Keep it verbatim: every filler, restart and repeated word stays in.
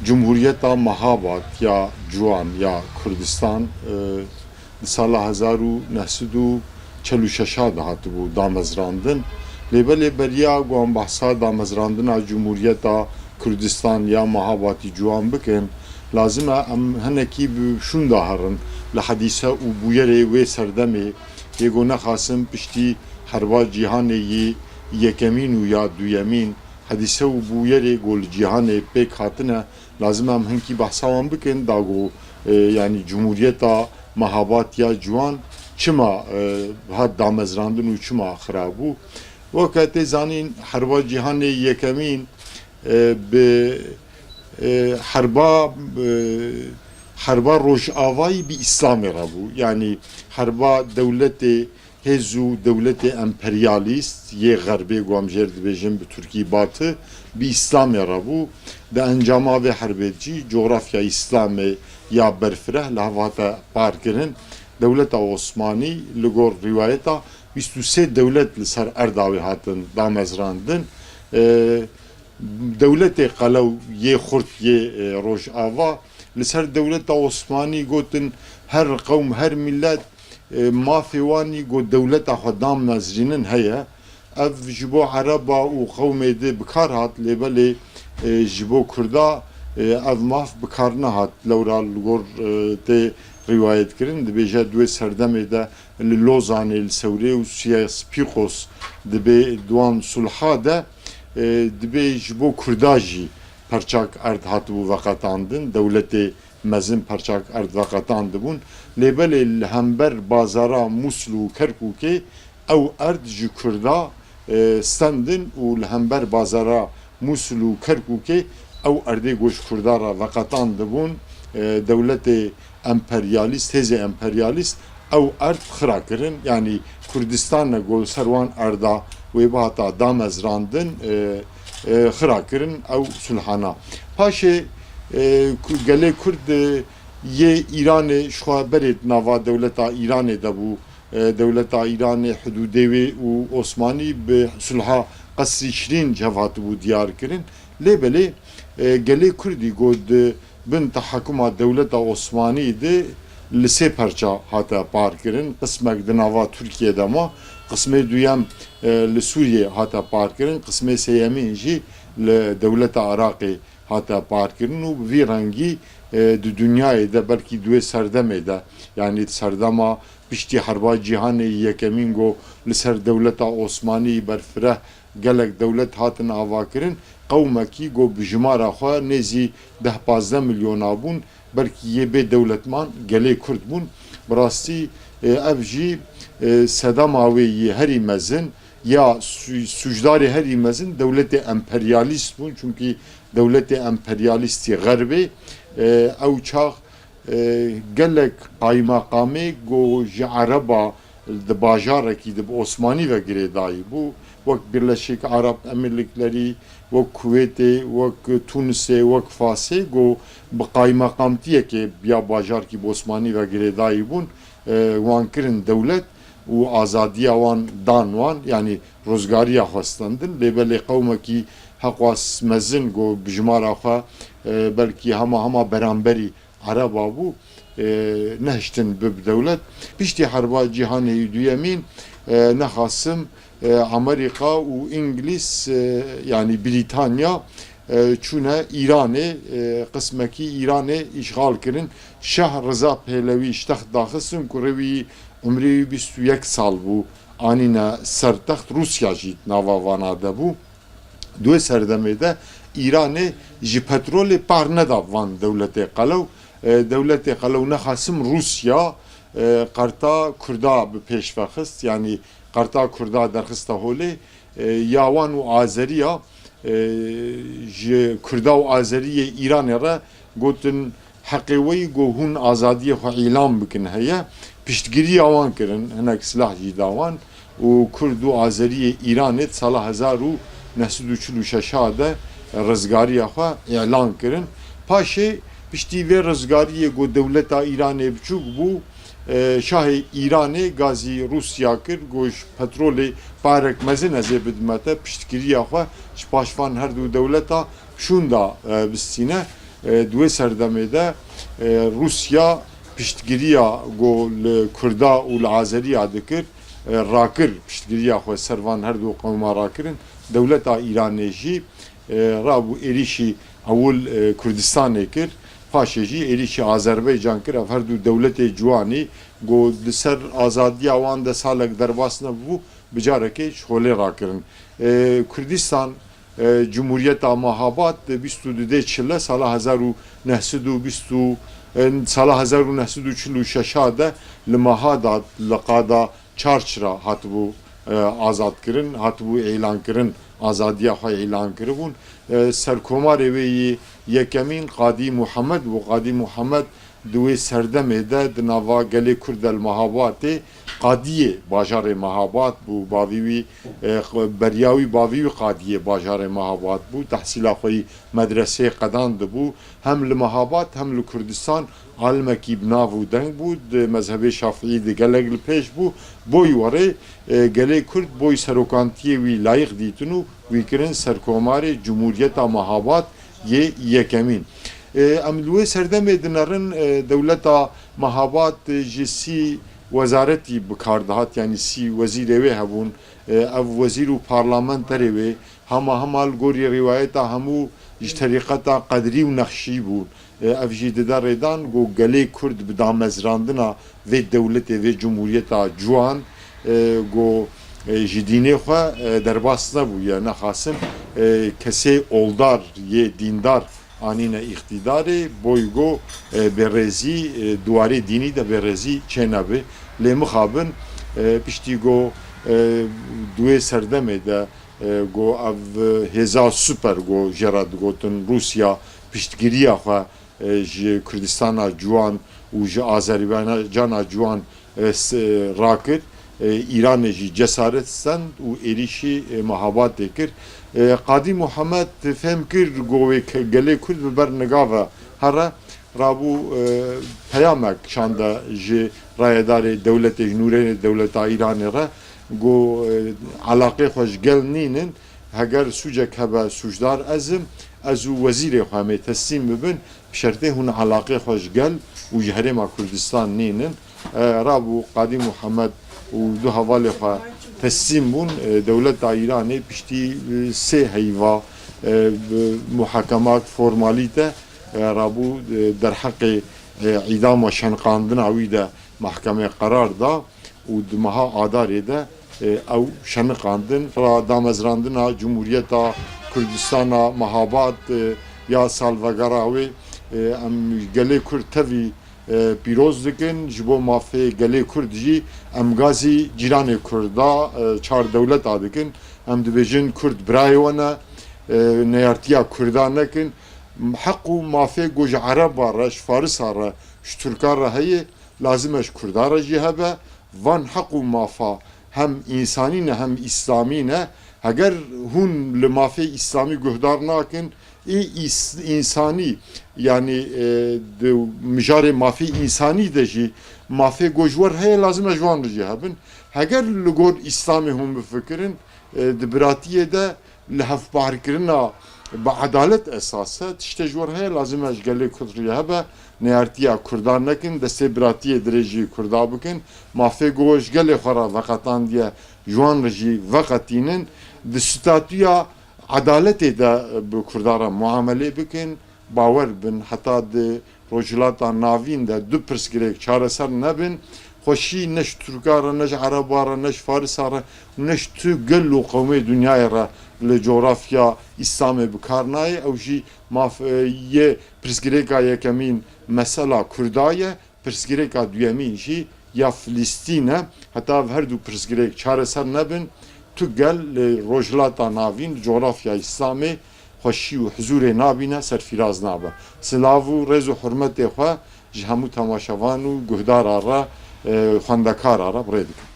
Cumhuriyeta Mehabad ya Ciwan ya Kurdistan, e, di sala hezar û neh sed û çel û şeş de hatibû damezrandin. Lê belê beriya ku em behsa damezrandina Cumhuriyeta Kurdistan ya Mehabatî Ciwan bikin, lazim e em hinekî bi şûnda herin li hedîse û bûyerê wê serdemê, yê ku nexasim piştî Herba Cîhanê yê Yekemîn û ya Duyemîn, hedîse û bûyerê ku li cîhanê pêk hatine, lazim e em hinkî behsa wan bikin, da ku, e, yanî Cumhuriyeta Mehabat ya Ciwan çima, e, hat damezrandin û çima xira bû. Weke tê zanîn, Herba Cîhanê Yekemîn, e, bi, e, herba, e, herba Rojavayî bi Îslamê re bû. Yanî herba dewletê hêz û dewletê emperyalîst yê Xerbê, ku em jê re dibêjin bi Tirkî Batı, bi Îslamê re bû. Di encama vê herbê jî cografya Îslamê ya berfireh li hev hate parkirin. Dewleta Osmanî li gor rîwayeta bîst û sê dewlet li ser erda wê hatin damezrandin. E, dewletê qelew yê xurt yê, e, Rojava li ser dewleta Osmanî gotin, her qewm, her milet, e, mafê wan î ku dewleta xwe damezrînin heye. Ev ji bo Ereba û qewmê di bi kar hat, lê belê, e, ji bo Kurda, e, ev maf bi kar nehat. Lewra li gor, e, tê rîwayet kirin, dibêje di wê serdemê de li Lozanê, li Sewrê û Siyas Pîqos dibê di wan sulha de, e, dibê ji bo Kurda jî perçak erd hatibû veqetandin, dewletê mezin perçak erd veqetandibûn. Lê belê li hember bazara Mûsil û Kerkûkê ew erd ji Kurda, e, stendin û li hember bazara Mûsil û Kerkûkê ew erdê ku ji Kurda re veqetandibûn, e, dewletê emperyalîst, hêzê emperyalîst ew erd xira kirin. Yanî Kurdistan ne ku li ser wan erda wê bihata damezrandin, e, e, xira kirin ew sulhana. Paşê, e, ku-, gelê Kurd, e, yê Îranê ji xwe berê di nava dewleta Îranê de bû. E, dewleta Îranê, hidûdê wê û Osmanî bi sulha Qesrî Şirîn ji hev hatibû diyar kirin. Lê belê, e, gelê Kurdî ku di bin tehekuma dewleta Osmanî de li sê perça hate parkirin. Qismek di nava Tirkiyê de ma, qismê duyem, e, li Sûriyê hate parkirin, qismê sêyemîn jî li dewleta Iraqê hate parkirin û bi vî rengî, e, di dinyayê de belkî di wê serdemê de, yanî di serdema piştî Herba Cîhanê yê Yekemîn ku li ser dewleta Osmanî berfireh gelek dewlet hatin avakirin, qewmekî ku bi jimara xwe nêzî deh pazdeh milyona bûn, belkî yê bê dewletman gelê Kurd bûn. Bi rastî, e, ev jî, e, sedema wê yê herî mezin ya sû-, sûcdarê herî mezin dewletê emperyalîst bûn. Çunkî dewletê emperyalîst yê Xerbê, e, ew çax, e, gelek qaymaqamê ku ji Ereba di bajarekî de bi Osmanî ve girêdayî bû, wek Birleşik Arap Emirlikleri, wek Kuwêtê, wek Tunisê, wek Fasê, ku bi qaymaqamtiyekê ya bajarkî bi Osmanî ve girêdayî bûn, e, wan kirin dewlet û azadiya wan dan wan, yanî rizgariya xwe stendin. Lê belê qewmekî heqwas mezin ku bi jimara xwe, e, belkî hema hema beramberî Ereba bû, e, nehiştin bib dewlet. Piştî Herba Cîhanê yê Duyemîn, e, nexasim, e, Amerîka û Îngilîz, e, yanî Brîtanya, e, çûne Îranê, e, qismekî Îranê îşxal kirin. Şah Riza Pêhlewî ji text daxistin, kurê wî umrê wî bîst û yek sal bû, anîne ser text. Rûsya jî nava vana de bû. Di wê serdemê de Îranê ji petrolê par neda van dewletê qelew. E, dewletê qelew nexasim Rûsya, e, qerta Kurda bi pêş ve xist, yanî qerta Kurda derxiste holê, e, ya wan û Azeriya, e, ji Kurda û Azeriyê Îranê re gotin, heqê we yî ku hûn azadiyê xwe îlan bikin heye, piştgiriya wan kirin, hinek silah jî da wan û Kurd û Azeriyê Îranê di sala hezar û neh sed û çil û şeş de rizgariya xwe îlan kirin. Paşê piştî vê rizgariyê ku dewleta Îranê biçûk bû, e, şahê Îranê gazî Rûsya kir, got, ji petrolê parek mezin ez ê bidime te, piştgiriya xwe ji paşvan her du dewleta şûnda, e, bistîne. E, di wê serdemê de, e, Rûsya piştgiriya ku li Kurda û li Azeriya dikir, e, rakir, piştgiriya xwe ser van her du qewma rakirin. Dewleta Îranê jî, e, rabû êrîşî ewil, e, Kurdistanê kir, paşê jî êrîşî Azerbaycan kir. Ev her du dewletê ciwanî ku di ser azadiya wan de salek derbas nebû, bi carekê ji holê rakirin. E, Kurdistan, e, Cumhuriyeta Mahabad di bîst û dudê Çile sala hezar û neh sed û bîst û, e, sala hezar û neh sed û çil û şeş de li Mahabad li qada Çarçira hatibû, e, azadkirin, hatibû îlankirin, azadiya xwe îlan kiribûn. E, serkomarê wê yî yekemîn Qadî Muhammed bû. Qadî Muhammed di wê serdemê de di nava gelê Kurd de li Mehabadê qadiyê bajarê Mehabad bû. Bavî wî, e, beriya wî bavî wî qadiyê bajarê Mehabad bû. Tehsîla xwe yî medreseyê qedandibû. Hem li Mehabad hem li Kurdistan alimekî bi nav û deng bû. Di mezhebê Şafîî de gelek li pêş bû. Boy werê, e, gelê Kurd boy serokantiyê wî layîq dîtin û wî kirin serkomarê Cumhuriyeta Mehabad yê yekemîn. E, em li wê serdemê dinerin, e, dewleta Mehabad, e, ji sî wezaretî bi kar dihat, yanî sî wezîrê wê hebûn. E, ev wezîr û parlamenterê wê hema hema li gorî rîwayeta hemû ji terîqeta Qedrî û Nexşî bûn. E, ev jî dide rêdan ku gelê Kurd bi damezrandina vê dewletê, vê cumhuriyeta ciwan, e, ku, e, ji dînê xwe, e, derbas nebûye, nexasin, e, kesê oldar yê dîndar anîne îqtîdarê, boy ku, e, bêrêzî, e, di warê dînî de bêrêzî çênebe. Lê mixabin, e, piştî ku, e, di wê serdemê de, e, ku ev hêza super ku jê re digotin Rûsya piştgiriya xwe, e, ji Kurdistana ciwan û ji Azerbaycana ciwan, e, s-, rakir, e, Îranê jî cesaret stend û êrîşî, e, Mehabadê kir. E, Qadî Muhammed fêm kir ku wê ke-, gelê Kurd bi ber niga ve here, rabû, e, peyamek şande ji rayedarê dewletê, ji nûnerê dewleta Îranê re, ku, e, elaqê xwe ji gel nînin, heger sûcek hebe sûcdar ez im, ez û wezîrê xwe em ê teslîm bibin, bi şertê hûn elaqê xwe ji gel û ji Herêma Kurdistan nînin. E, rabû Qadî Muhammed û du hevalê xwe teslîm bûn. E, dewleta Îranê piştî, e, sê heyva, e, bi muhekemat, formalîte, e, rabû, e, derheqê, e, îdama şeniqandina wî de mehkemê qerar da û di meha Adarê de, e, ew şeniqandin. Ra damezrandina Cumhuriyeta Kurdistana Mehabad, e, ya salvegera wê, e, em gelê Kurd tevî, e, pîroz dikin. Ji bo mafê gelê Kurd jî em gazî cîranê Kurda, e, çar dewleta dikin. Em dibêjin Kurd birayê we ne, e, neyartiya Kurda nekin. Heq û mafê ku ji Ereba re, ji Farisa re, ji Tirka re heye, lazim e ji Kurda re jî hebe. Van heq û mafa hem însanî ne hem îslamî ne. Heger hûn li mafê îslamî guhdar nakin, ê îs-, însanî, yanî, e, di mijarê mafê însanî de jî mafê ku ji we re heye, lazim e ji wan re jî hebin. Heger li gor îslamê hûn bifikirin, e, di biratiyê de li hevparkirina bi edalet esas e. Tiştê ji we re heye, lazim e ji gelê Kurd re hebe, neyartiya Kurdan nekin, destê biratiyê dirêjî Kurda bikin, mafê ku ji gelê xwe re veqetandiye, ji wan re jî veqetînin, di statûya edaletê de bi Kurda re muamelê bikin, bawer bin, heta di Rojhilata Navîn de du pirsgirêk çareser nebin, xweşî ne ji Tirka re, ne ji Ereba re, ne ji Farisa re û ne ji tu gel û qewmê dinyayê re li cografya Îslamê bi kar nayê. Ew jî maf-, e, yê pirsgirêka yekemîn mesela Kurda ye, pirsgirêka duyemîn jî ya Filistîn e. Heta ev her du pirsgirêk çareser nebin, tu gel li Rojhilata Navîn, li cografya Îslamê xweşî û huzûrê nabîne, serfîraz nabe. Silav û rêz û hurmetê xwe ji hemû temaşevan û guhdara re, e, xwendekara re bi rê dikim.